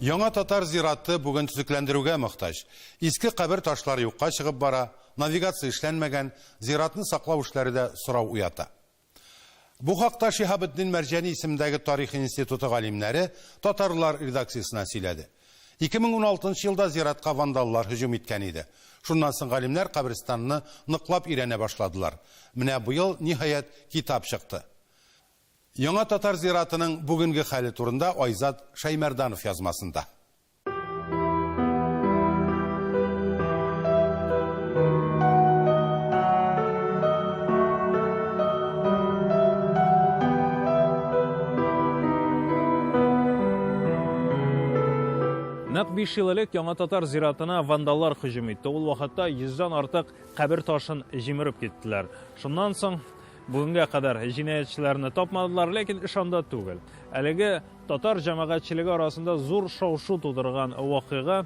Яңа татар зираты бүген төзекләндерүгә мохтаҗ. Иске кабер ташлары юкка чыгып бара, навигация эшләнмәгән, зиратны саклау эшләре дә сорау уята. Бу хакта Шиһабетдин Мәрҗани исемендәге тарих институты галимнәре Татарлар редакциясенә сөйләде. 2016 елда зиратка вандаллар һөҗүм иткән иде. Шуннан соң галимнәр каберстанны ныклап өйрәнә башладылар. Менә быел, ниһаять, китап чыкты. Яңа татар зиратының бүгенге хәле турында Айзат Шәймәрданов язмасында. Нәкъ 5 ел элек Яңа Татар зиратына вандаллар һөҗүм итте. Ул вакытта йөздән артык кабер ташын җимереп киттеләр. Шуннан соң бүгенгә кадәр җинаятьчеләрне тапмадылар, ләкин эш анда түгел. Әлеге Татар җәмәгатьчелеге арасында зур шау-шу тудырган вакыйга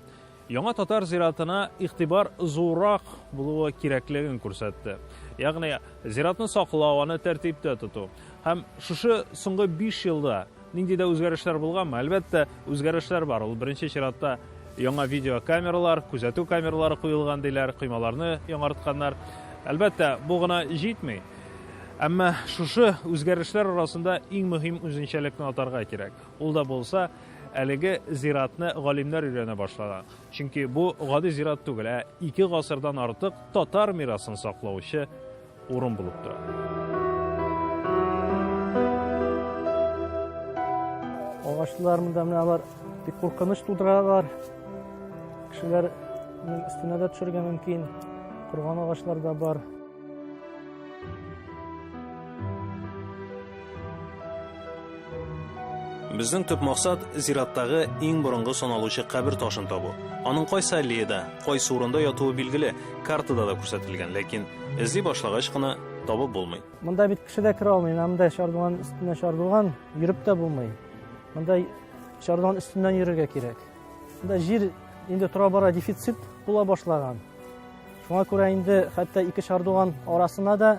яңа татар зиратына игътибар зуррак булуы кирәклеген күрсәтте. Ягъни зиратны саклау, аны тәртиптә тоту. Һәм шушы соңгы 5 елда нинди дә үзгәрешләр булганмы? Әлбәттә, үзгәрешләр бар. Ул беренче чиратта яңа видеокамералар, күзәтү камералары куелган диләр, коймаларны яңартканнар. Әлбәттә, бу гына җитми. Әмма шушы үзгәрешләр арасында иң мөһим үзенчәлекне атарга кирәк. Ул да булса, әлеге зиратны галимнәр өйрәнә башлаган. Чөнки бу гади зират түгел, ә ике гасырдан артык татар мирасын саклаучы урын булып тора. Агачлар монда менә алар бик куркыныч тудыралар. Кешеләрнең өстенә дә төшергә мөмкин. Корган агачлар да бар. Безнең төп максат зираттагы иң борынгы саналучы кабер ташын табу. Аның кайсы аллеяда, кайсы урында ятуы билгеле, картада да күрсәтелгән, ләкин эзли башлагач кына табып булмый. Монда бит кеше дә керә алмый. Менә монда чардуган өстенә чардуган йөреп тә булмый. Монда чардуган өстеннән йөрергә кирәк. Монда җир инде тора-бара дефицит була башлаган. Шуңа күрә инде хәтта ике чардуган арасына да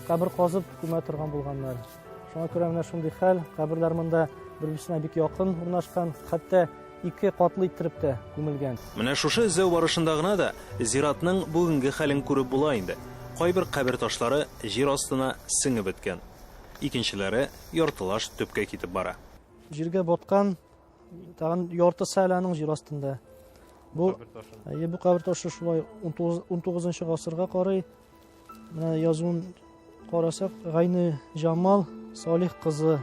кабер казып күмә торган булганнар. Шуңа күрә менә шундый хәл, каберләр монда бер-берсенә бик якын урнашкан, хәтта ике катлы иттереп тә күмелгән. Менә шушы эзләү барышында гына да зиратның бүгенге хәлен күреп була инде. Кайбер кабер ташлары җир астына сеңеп беткән. Икенчеләре яртылаш төпкә китеп бара. Җиргә баткан Тагын яртысы әле аның җир астында. Бу әйе, бу кабер ташы шулай 19 гасырга карый. Менә язуын карасак, Гайны Җамал Салих кызы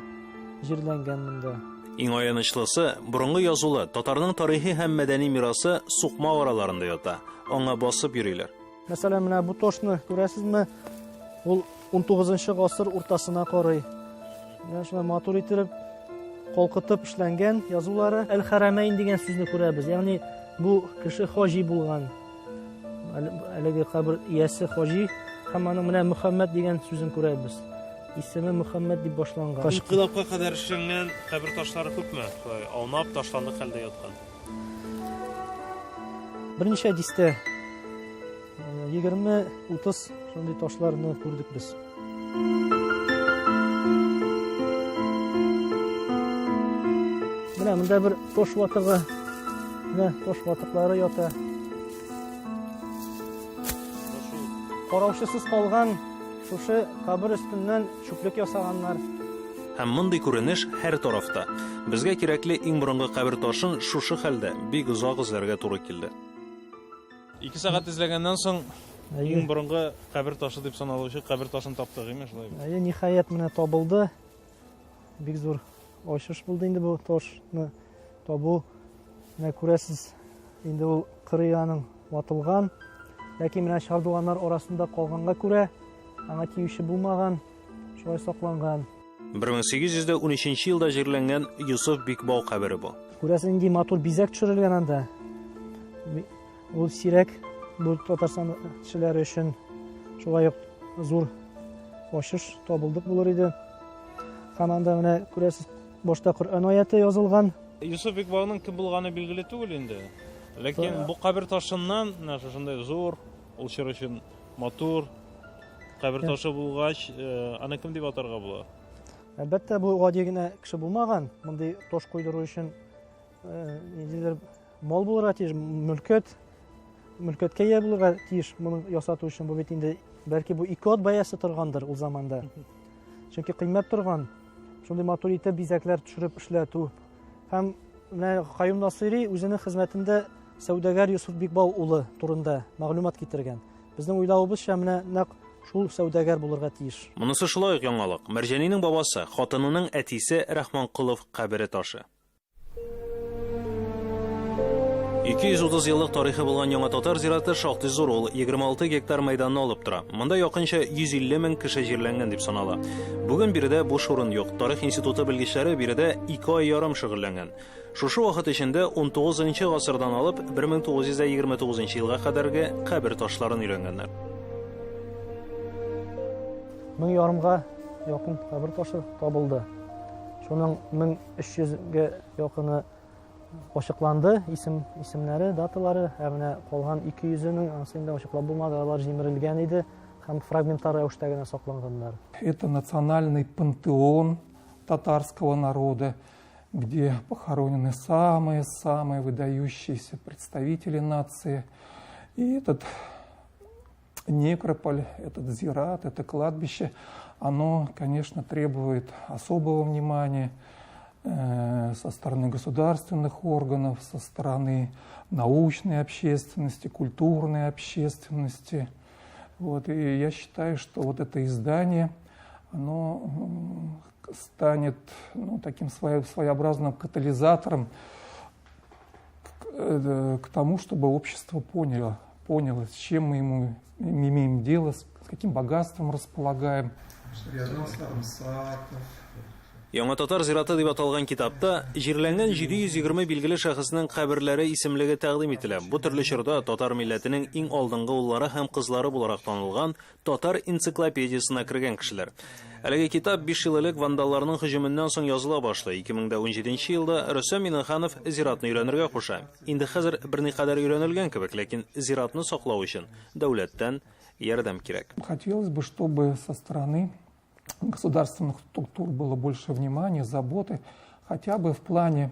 җирләнгән монда. Иң аянычлысы, борынгы язулы татарның тарихи һәм мәдәни мирасы сукмак араларында ята. Аңа басып йөриләр. Мәсәлән, менә бу тошны күрәсезме? Ул 19 гасыр уртасына карый. Менә шулай матур итеп калкытып эшләнгән язулары. Әл-Харамәйн дигән сүзне күрәбез. Ягъни бу кеше хаҗи булган. Әлеге кабер иясе хаҗи һәм аның менә Мөхәммәд дигән сүзен күрәбез. Исеме Мөхәммәд дип башланган. Инкыйлабка кадәр эшләнгән кабер ташлары күпме? Шулай аунап, ташландык хәлдә яткан. Берничә дистә, 20-30 шундый ташларны күрдек без. Менә монда бер таш ватыгы, менә таш ватыклары ята. Караучысыз калган шушы кабер өстеннән чүплек ясаганнар. Һәм мондый күренеш һәр тарафта. Безгә кирәкле иң борынгы кабер ташын шушы хәлдә бик озак эзләргә туры килде. Ике сәгать эзләгәннән соң, иң борынгы кабер ташы дип саналучы кабер ташын таптык, име шулай бит? Әйе, ниһаять, менә табылды. Бик зур ачыш булды инде бу ташны табу. Менә күрәсез, инде ул кырые аның ватылган. Ләкин менә чардуганнар арасында калганга күрә, аңа тиюче булмаган. Шулай сакланган. 1813 елда җирләнгән Йосыф Бикбау кабере бу. Күрәсең, нинди матур бизәк төшерелгән анда. Ул сирәк бу Татарстан кешеләре өчен шулай ук зур ачыш табылдык булыр иде. Һәм анда менә күрәсез, башта Коръән аяте язылган. Йосыф Бикбауның кем булганы билгеле түгел инде. Ләкин бу кабер ташыннан менә шушындай зур, ул чор өчен матур Кабер ташы булгач, э, аны кем дип атарга була? Әлбәттә, бу гади генә кеше булмаган. Мондый таш куйдыру өчен ниндидер мал булырга тиеш, мөлкәт, мөлкәткә ия булырга тиеш моны ясату өчен. Бу бит инде бәлки бу ике ат бәясе торгандыр ул заманда. Чөнки кыйммәт торган. Шундый матур итеп бизәкләр төшереп эшләтү. Һәм менә Каюм Насыйри үзенең хезмәтендә сәүдәгәр Йосыф Бикбау улы турында мәгълүмат китергән. Безнең уйлавыбызча, менә нәкъ шул сәүдәгәр булырга тиеш. Монысы шулай ук яңалык. Мәрҗанинең бабасы, хатынының әтисе Рахманколов кабере ташы. 230 еллык тарихы булган Яңа Татар зираты шактый зур, ул 26 гектар мәйданны алып тора. Монда якынча 150 мең кеше җирләнгән дип санала. Бүген биредә буш урын юк. Тарих институты белгечләре биредә 2 ай ярым шөгыльләнгән. Шушы вакыт эчендә 19 нчы гасырдан алып 1929 нчы елга кадәрге кабер ташларын өйрәнгәннәр. Мең ярымга якын кабер ташы табылды. Шуның 1300 гә якыны ачыкланды, исем, исемнәре, даталары, ә менә калган 200-нең анысы инде ачыклап булмады, алар җимерелгән иде һәм фрагменттар рәвештә генә сакланганнар. Это национальный пантеон татарского народа, где похоронены самые-самые выдающиеся представители нации. И этот некрополь, этот зират, это кладбище, оно, конечно, требует особого внимания со стороны государственных органов, со стороны научной общественности, культурной общественности. Вот. И я считаю, что вот это издание, оно станет, ну, таким своеобразным катализатором к тому, чтобы общество поняло, с чем мы ему имеем дело, с каким богатством располагаем. Яңа татар зираты дип аталган китапта җирләнгән 720 билгеле шәхеснең каберләре исемлеге тәкъдим ителә. Бу төрле чорда татар милләтенең иң алдынгы уллары һәм кызлары буларак танылган татар энциклопедиясенә кергән кешеләр. Әлеге китап 5 ел элек вандалларның һөҗүменнән соң языла башлый. 2017 елда Рөстәм Миңнеханов зиратны өйрәнергә куша. Инде хәзер берникадәр өйрәнелгән кебек, ләкин зиратны саклау өчен дәүләттән ярдәм кирәк. Хотелось бы, чтобы со стороны государственных структур было больше внимания, заботы, хотя бы в плане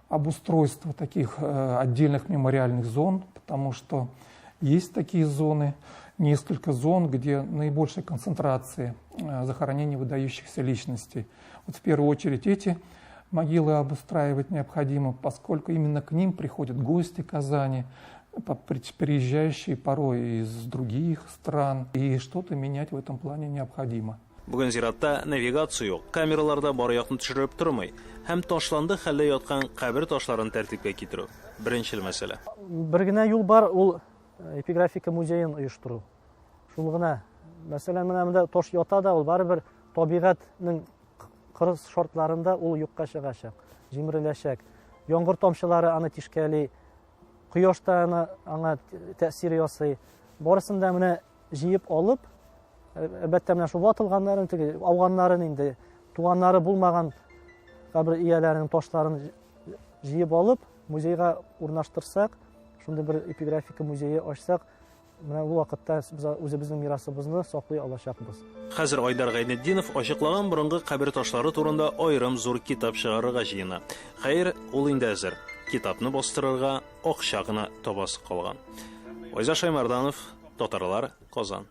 обустройства таких отдельных мемориальных зон, потому что есть такие зоны, несколько зон, где наибольшая концентрация захоронений выдающихся личностей. Вот в первую очередь эти могилы обустраивать необходимо, поскольку именно к ним приходят гости Казани, приезжающие порой из других стран, и что-то менять в этом плане необходимо. Бүген зиратта навигация юк, камералар да бар якны төшереп тормый. Һәм ташландык хәлдә яткан кабер ташларын тәртипкә китерү беренчел мәсьәлә. Бер генә юл бар, ул эпиграфика музеен оештыру. Шул гына. Мәсәлән, менә монда таш ята да, ул барыбер табигатьнең кырыс шартларында ул юкка чыгачак, җимереләчәк. Яңгыр тамчылары аны тишкәли, кояш та аны аңа тәэсир ясый. Барысын да менә җыеп алып, әлбәттә, менә шул ватылганнарын, теге ауганнарын инде, туганнары булмаган кабер ияләренең ташларын җыеп алып, музейга урнаштырсак, шундый бер эпиграфика музее ачсак, менә ул вакытта без үзебезнең мирасыбызны саклый алачакбыз. Хәзер Айдар Гайнетдинов ачыклаган борынгы кабер ташлары турында аерым зур китап чыгарырга җыена. Хәер, ул инде әзер. Китапны бастырырга акча гына табасы калган. Айза Шаймарданов, Татарлар, Казан.